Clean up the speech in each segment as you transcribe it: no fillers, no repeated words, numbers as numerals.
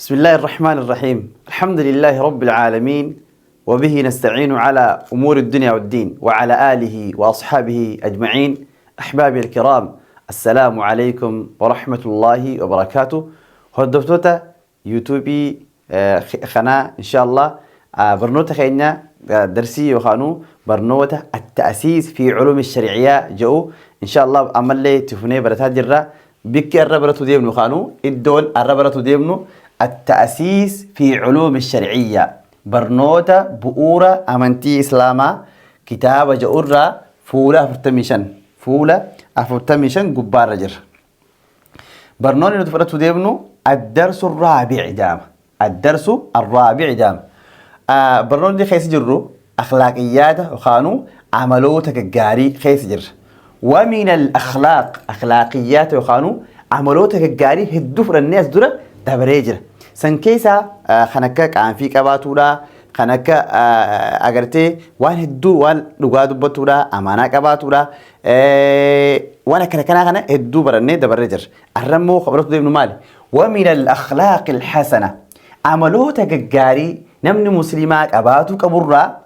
بسم الله الرحمن الرحيم، الحمد لله رب العالمين، وبه نستعين على أمور الدنيا والدين، وعلى آله وأصحابه أجمعين. أحبابي الكرام، السلام عليكم ورحمة الله وبركاته. Hordoftoota YouTubeii kanaa, إن شاء الله barnoota keenya darsii yookaanuu barnoota التأسيس في علوم الشريعة jedhu إن شاء الله ammallee itti fufnee barataa jirra. Bikki irra baratu deemnu yookaanuu iddoon irra baratu deemnu التأسيس في علوم الشرعية, barnoota bu'uura amantii islaamaa kitaaba jedhurraa fuula 45, fuula 45 gubbaarra jira. Barnoonni nuti fudhachuu deemnu الدرس الرابع jedhama. الدرس الرابع jedhama. Barnoonni keessa jirru akhlaaqiyaata yookaanuu amaloota gaggaarii keessa jirra. ومن الأخلاق, akhlaaqiyaata yookaanuu amaloota gaggaarii hedduu fudhannee as dura dabaree jira. San keessaa kan akka qaanfii qabaatuudha, kan akka agartee waan hedduu, waan dhugaa dubbatuudha, amaanaa qabaatuudha, waan akkana kanaa kana hedduu barannee dabarree jirra. Arra immoo baratu deemnu maali? ومن الأخلاق الحسنة, amaloota gaggaarii namni muslimaa qabaatu qaburraa,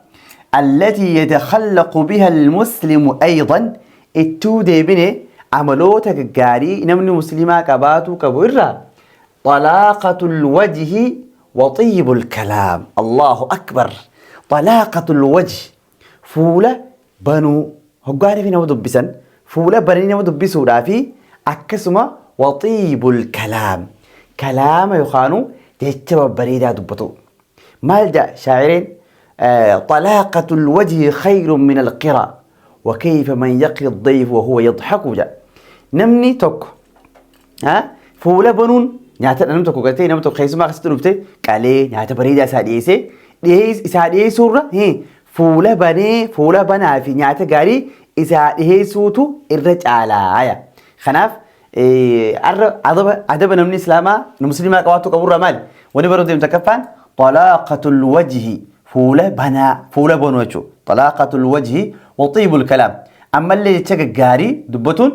التي يتخلق بها المسلم أيضا, ittuu deebine amaloota gaggaarii namni muslimaa qabaatu qabu irraa, طلاقة الوجه وطيب الكلام. الله أكبر. طلاقة الوجه, fuula banuu, hoggaanii fi nama dubbisan fuula bananii nama dubbisuudhaa fi akkasuma وطيب الكلام, kalaama yookaanuu jecha babbareedaa dubbatu. Maal jedha shaacireen? طلاقة الوجه خير من القرى وكيف من يقي الضيف وهو يضحك jedha. Namni tokko fuula banuun nyaata namni tokko gartee nama tokko keessumaa akkasitti dhufte qalee nyaata bareedaa isaa dhiyeessee isaa dhiyeessuurra fuula banee, fuula banaa fi nyaata gaarii isaa dhiyeessuutu irra caalaaya. Kanaaf arra adaba namni islaamaa musliimaa qabaachuu qaburraa maali? Wani baruu deemtu takkaffaan طلاقة الوجه, fuula banaa, fuula banuu jechuudha. طلاقة الوجه وطيب الكلام. Ammallee jecha gaggaarii dubbatuun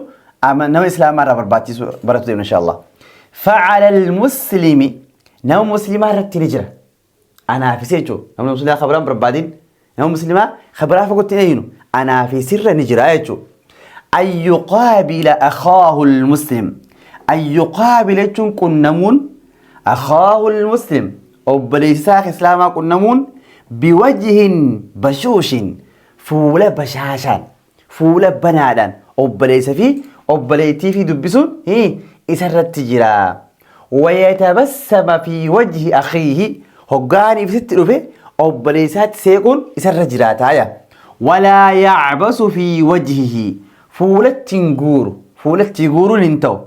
nama islaamaa irraa barbaachisu baratu deemna إن شاء الله. فعلى المسلم, nama musliimaa irratti ni jira. Anaafis jechuudha. Namni musliimaa khabaraan barbaadin, nama musliimaa khabaraa fagootti hin eeyinu, anaafis irra ni jira jechuudha. أن يقابل أخاه المسلم, أن يقابل jechuun qunnamuun, أخاه المسلم, obboleessaa islaamaa qunnamuun, بوجه بشوش, fuula bashaashaan, fuula banaadhaan obboleessa fi obboleettii fi dubbisuun isarratti jira. ويتبسم في وجه أخيه, hoggaaniif sitti dhufe obboleessaatti seequun isarra jiraataaya. ولا يعبس في وجهه, fuulatti hin guuru, fuulatti guuruun hin ta'u.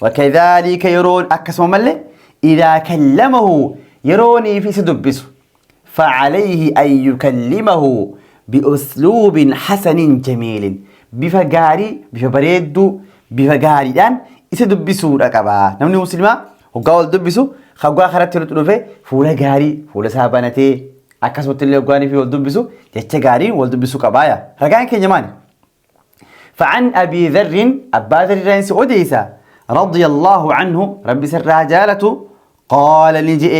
وكذلك yeroon akkasuma mallee, إذا كلمه, yerooniif isa dubbisu, فعليه أن يكلمه بأسلوب حسن جميل, bifa gaarii, bifa bareedduu, bifa gaariidhaan isa dubbisuudha qaba. Namni muslimaa hoggaa wal dubbisu, hoggaa karatti walitti dhufe fuula gaarii, fuula isaa banatee, akkasumatti illee hoggaanii fi wal dubbisu jecha gaariin wal dubbisuu qabaaya. Ragaan keenya maali? فعن أبي ذر, أبا ذر رئيس أديسة, رضي الله عنه, ربي سر جالته, قال نجئ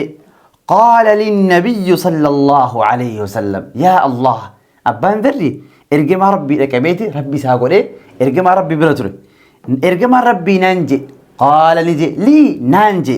قال للنبي صلى الله عليه وسلم. يا الله, أبان ذري ergamaa rabbii dhaqabeeti rabbi isaa godhee ergamaa rabbii bira ture. Ergamaa rabbii naan je, قال ni je, لي naan je,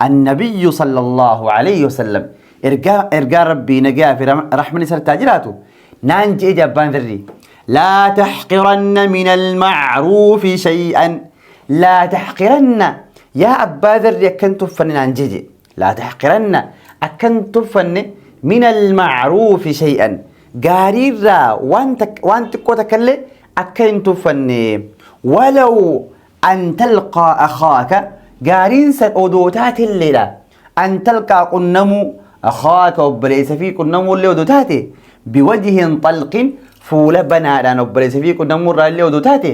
النبي صلى الله عليه وسلم, ergaa rabbii nagaa fi rahmani sartaa jiraatu naan je abbaan dharrii, لا تحقرن من المعروف شيئا. لا تحقرن, yaa abbaa dharrii akkan tuffanne naan je, لا تحقرن, akkan tuffanne, من المعروف شيئا, gaariirraa waan xiqqoo takkallee akka hin tuffanne, ولو أن تلقى أخاك, gaariin san odoo taatelleedha, أن تلقى qunnamuu, أخاك, obboleessa fi qunnamuullee odoo taate, بوجه طلق, fuula banaadhaan obboleessa fi qunnamuurraa illee odoo taate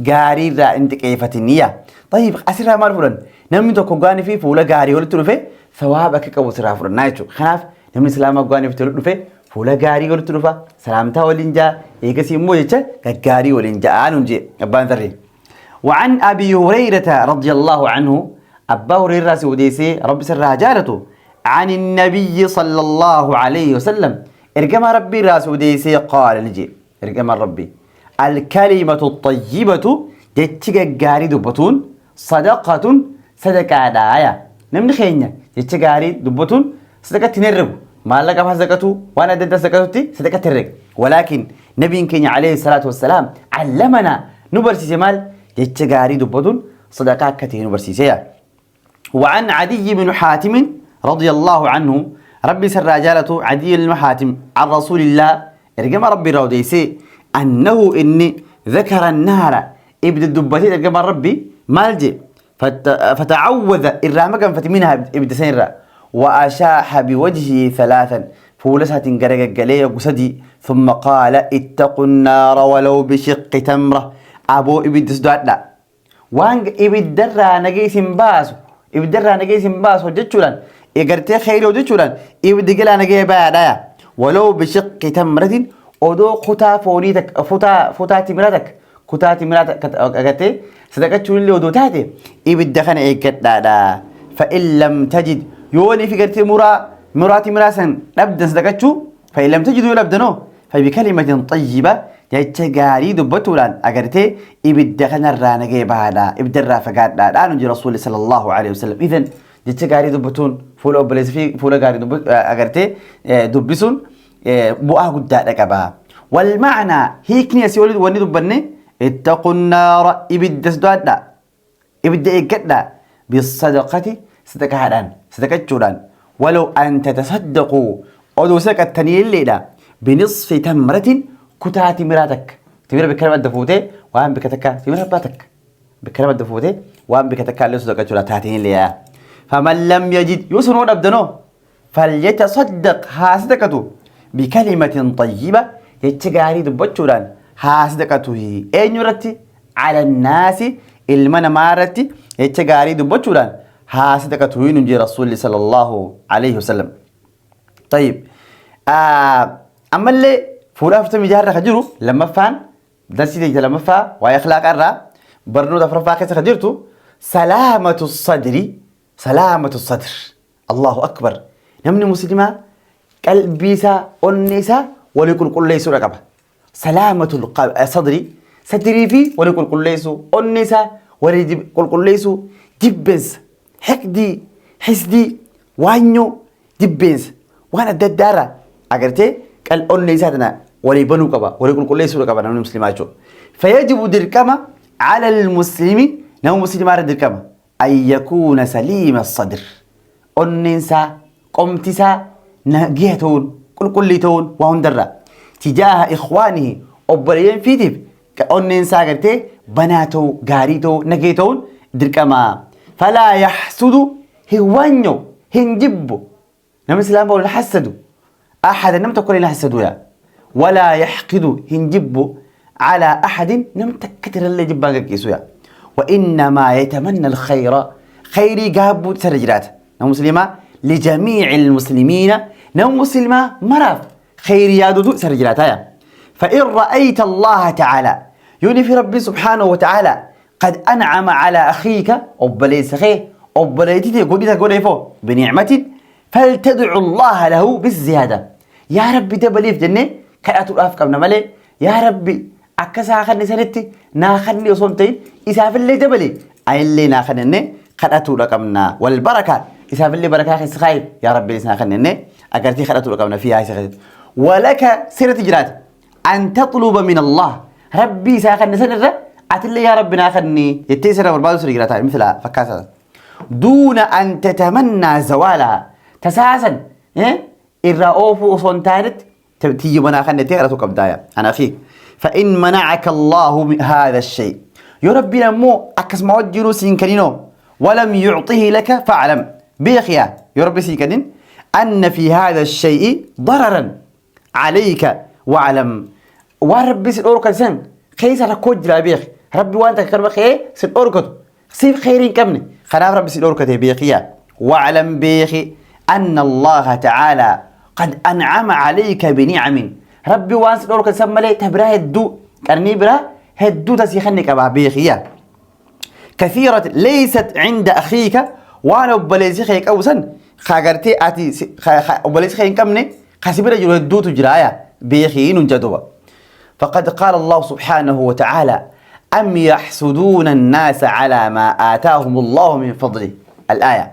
gaariirraa hin xiqqeeffatiniya. طيب, asirraa maal fudhan? Namni tokko gaanii fi fuula gaarii walitti dhufe sawaaba akka qabu sirraa fudhannaa jechuudha. Kanaaf namni islaamaa gaanii fi walitti dhufe fuula gaarii walitti dhufa, salaamtaa waliin jaa, eegasii immoo jecha gaggaarii waliin ja'aa nuun jee abbaan tarree. وعن أبي هريرة رضي الله عنه, Abbaa Hureyraa si odeessee Rabbi sirraa haa jaalatu عن النبي صلى الله عليه وسلم إرجما ربي راس وديسي قال نجي إرجما ربي الكلمة الطيبة جتشك غاري دبتون صدقة صدقة دايا نمني خينيا جتشك غاري دبتون صدقة تنرب ما لك صدقته وانا دد صدقتي صدقة ترق ولكن نبي كينيا عليه الصلاة والسلام علمنا نبرسي جمال جتشك غاري دبتون صدقة كتير نبرسي سيا. وعن عدي بن حاتم رضي الله عنه ربي سر رجالته عدي بن حاتم عن رسول الله ارجم ربي روديسي أنه إني ذكر النار ابن الدبتي ارجم ربي مالجي فتعوذ الرامقا فتمنها ابن سنرا وأشاح بوجهه ثلاثا فولسها قرق قليه قسدي ثم قال اتقوا النار ولو بشق تمرة أبو ابن سداد لا وان ابن درا نجيس باسو ابن درا نجيس باسو جتشولان إجرتي خير وجتشولان ابن دجلا نجي بعدها ولو بشق تمرة odoo kutaa foonii takka futaa timiraa takka kutaa timiraa takka agartee sadaqachuun illee odoo taate ibidda kana eeggadhaadha. Fa'in lam tajid yoo ni fi gartee muraa timiraa san dhabdan sadaqachuu fa'in lam tajid yoo dhabdanoo fabikalimatin xayyiba jecha gaarii dubbatuudhaan agartee ibidda kanarraa nagee bahaadha ibiddarraa fagaadhaadha nuji rasuulli sallallahu alaihi wasallam. Idan jecha gaarii dubbatuun fuula obboleessa fi fuula gaarii agartee dubbisuun bu'aa guddaadha qaba. Walma'anaa hiikni asii olii wanni dubbanne ittaqu naara ibidda sodaadha ibidda eeggadha bisadaqati sadaqaadhaan sadaqachuudhaan walaw an tatasaddaquu oduu sadaqattanii illeedha binisfi tamratin kutaa timiraa takka timira bikka lama adda fuutee waan bikka takka timira abbaa takka bikka lama adda fuutee waan bikka takka illee sadaqachuudha taateen illee. Faman lam yajid yoo sunoo dhabdanoo falyatasaddaq haa sadaqatu بكلمة طيبة يتشغاري دبتشوران هاسدقته أين يرتي على الناس المنا مارتي يتشغاري دبتشوران هاسدقته نجي رسول صلى الله عليه وسلم. طيب أما اللي فولا فتم جهر خجرو لما فان درسي دي لما فا ويخلاق الرا برنو دفر فاكس خجرتو سلامة الصدر سلامة الصدر الله أكبر نمني مسلمة قلبي سا أني سا وليكل كل ليسو رقبة سلامة صدري صدري في وليكل كل ليسو أني سا وليكل كل ليسو جبنس حقدي حسدي وانيو جبنس وانا ددارة أقرتي قال أني ساتنا ولي بنو قبا وليكل كل ليسو رقبة نمني مسلماتشو. فيجب دركما على المسلم نمو مسلم على دركما أن يكون سليم الصدر أني سا قمت سا نجيتون كل كليتون وهم درة تجاه إخوانه أبريين في ديب كأن ساقرته بناتو غاريتو نجيتون دركما فلا يحسد هوانيو هنجبو نعم السلام بقول حسدو أحد نم تقول إن حسدو يا ولا يحقد هنجبو على أحد نم تكتر اللي جبان كيسو يا وإنما يتمنى الخير خيري جابو تسرجرات نعم مسلمة لجميع المسلمين نوم مسلمة مراف خير يادو سرجلاتها. فإن رأيت الله تعالى يوني في ربي سبحانه وتعالى قد أنعم على أخيك أبليس أخيه أبليتي قولي فوق بنعمة فلتدعو الله له بالزيادة. يا ربي تبليف جنة كأتو الأفكار نملي يا ربي أكسا خلني سنتي ناخلني وصمتين إساف اللي تبلي أي اللي ناخلني كأتو رقمنا والبركة إساف اللي بركة خيس خايف يا ربي لسنا خلني أكرتي خلقت رقمنا فيها سخت. ولك سيرة جرات أن تطلب من الله ربي ساخن سنرة أتلي يا ربنا خلني يتيسر بربادو سيرة جرات مثلها فكاسة دون أن تتمنى زوالها تساسا إيه الرؤوف وصنتانت تيجي بنا خلني تقرأ قبدايا أنا أخيك. فإن منعك الله من هذا الشيء يا ربي نمو أكس معجر سينكنينو ولم يعطه لك فاعلم بيخيا يا ربي سينكنين أن في هذا الشيء ضررا عليك واعلم وربي سن سن خيس ركوج بيخ ربي وانت كرب خير سن أوركت سيف خيرين كمني خلاف ربي سن أوركت بيخيا واعلم بيخي أن الله تعالى قد أنعم عليك بنعم ربي وانت سن أوركت سن ملي تبراه الدو كرني برا هدو تسيخنك أبا بيخيا كثيرة ليست عند أخيك Waan obboleessi kee qabu san ka gartee ati obboleessi kee hin qabne ka si bira jiru hedduutu jira aya beekii nun jedha duuba. فقد قال الله سبحانه وتعالى أم يحسدون الناس على ما آتاهم الله من فضله الآية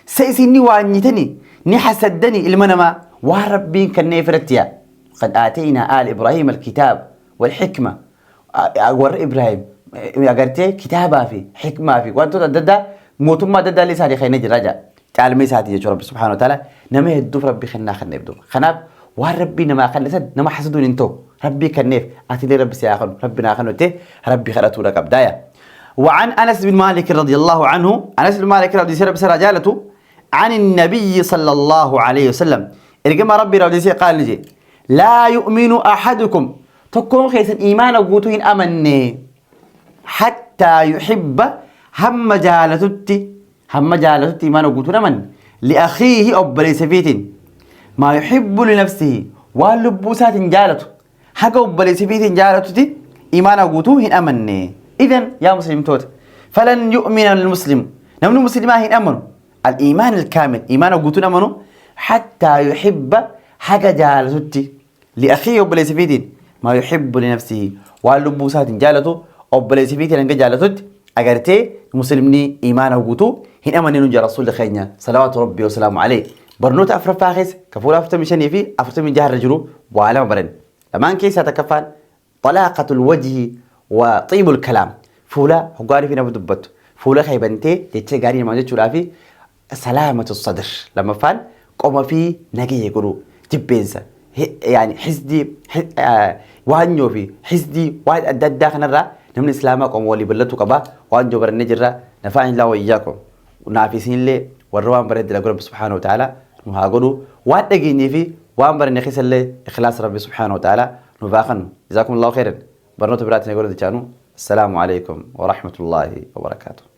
سيسني وانيتني نحسدني المنما وربين كنيفرتيا قد آتينا آل إبراهيم الكتاب والحكمة warra Ibraahim agartee kitaabaa fi hikmaa fi wantoota adda addaa mootummaa adda addaa illee isaanii kennee jira jedha. Caalmee isaatii jechuudha Rabbi subhaanahu wa ta'ala nama hedduuf Rabbi kennaa kenneef duuba. Kanaaf waan Rabbii namaa kenne san nama hasaduun hin ta'u. Rabbii kenneef atilee Rabbi si haa kennu Rabbi naa kennu jettee Rabbi kadhatuudha qabdaa yaa. وعن أنس بن مالك رضي الله عنه أنس بن مالك رضي الله عنه رجالته عن النبي صلى الله عليه وسلم إرجما ربي رضي الله قال نجي لا يؤمن أحدكم Tokkoon keessan iimaana guutuu hin amanne hattaa yuhibba hamma jaalatutti hamma jaalatutti iimaana guutuu hin amanne li'akhiihi obboleessa fiitiin maa yuhibbu linafsihi waan lubbuu isaatiin jaalatu haga obboleessa fiitiin jaalatutti iimaana guutuu hin amanne. Idan yaa muslimtoota falan yu'mina al-muslim namni muslimaa hin amanu al-iimaan al-kaamil iimaana guutuu hin amanu hattaa yuhibba haga jaalatutti Li'akhiihi obboleessa ifiitiin maa yuhibbu linafsihi waan lubbuu isaatiin jaalatu obboleessa ifiitiin hanga jaalatutti agartee muslimni iimaana guutuu hin amanin nun jedha rasuulli keenya salawaatu rabbii wasalaamu alayhi. Barnoota afraffaa keessa ka fuula 45 fi 46 irra jiru waa lama baranne. Lamaan keessaa takkaffaan xalaaqatul wajhi wa xiibul kalaam fuula hoggaanii fi nama dubbattu fuula kee bantee jecha gaarii namaa jechuudhaa fi salaamatu sadr lammaffaan qoma fi nagaya godhuu jibbeensa yaani hisdii waanyoo fi hisdii waan adda addaa kanarraa namni islaamaa qoma walii bal'atu qaba waanjoo barannee jirra nafa'ani illaa wayyaakum naaf isinillee warra waan baree dalagu rabbi subhaanahu wa ta'ala nu haa godhu waan dhageenyee fi waan baranne keessallee ikhlaasa rabbi subhaanahu wa ta'ala nuuf haa kennu jazaakumullahu khairan barnoota biraatiin eegalu jechaanu assalaamu alaikum wa rahmatullaahi wa barakaatuh.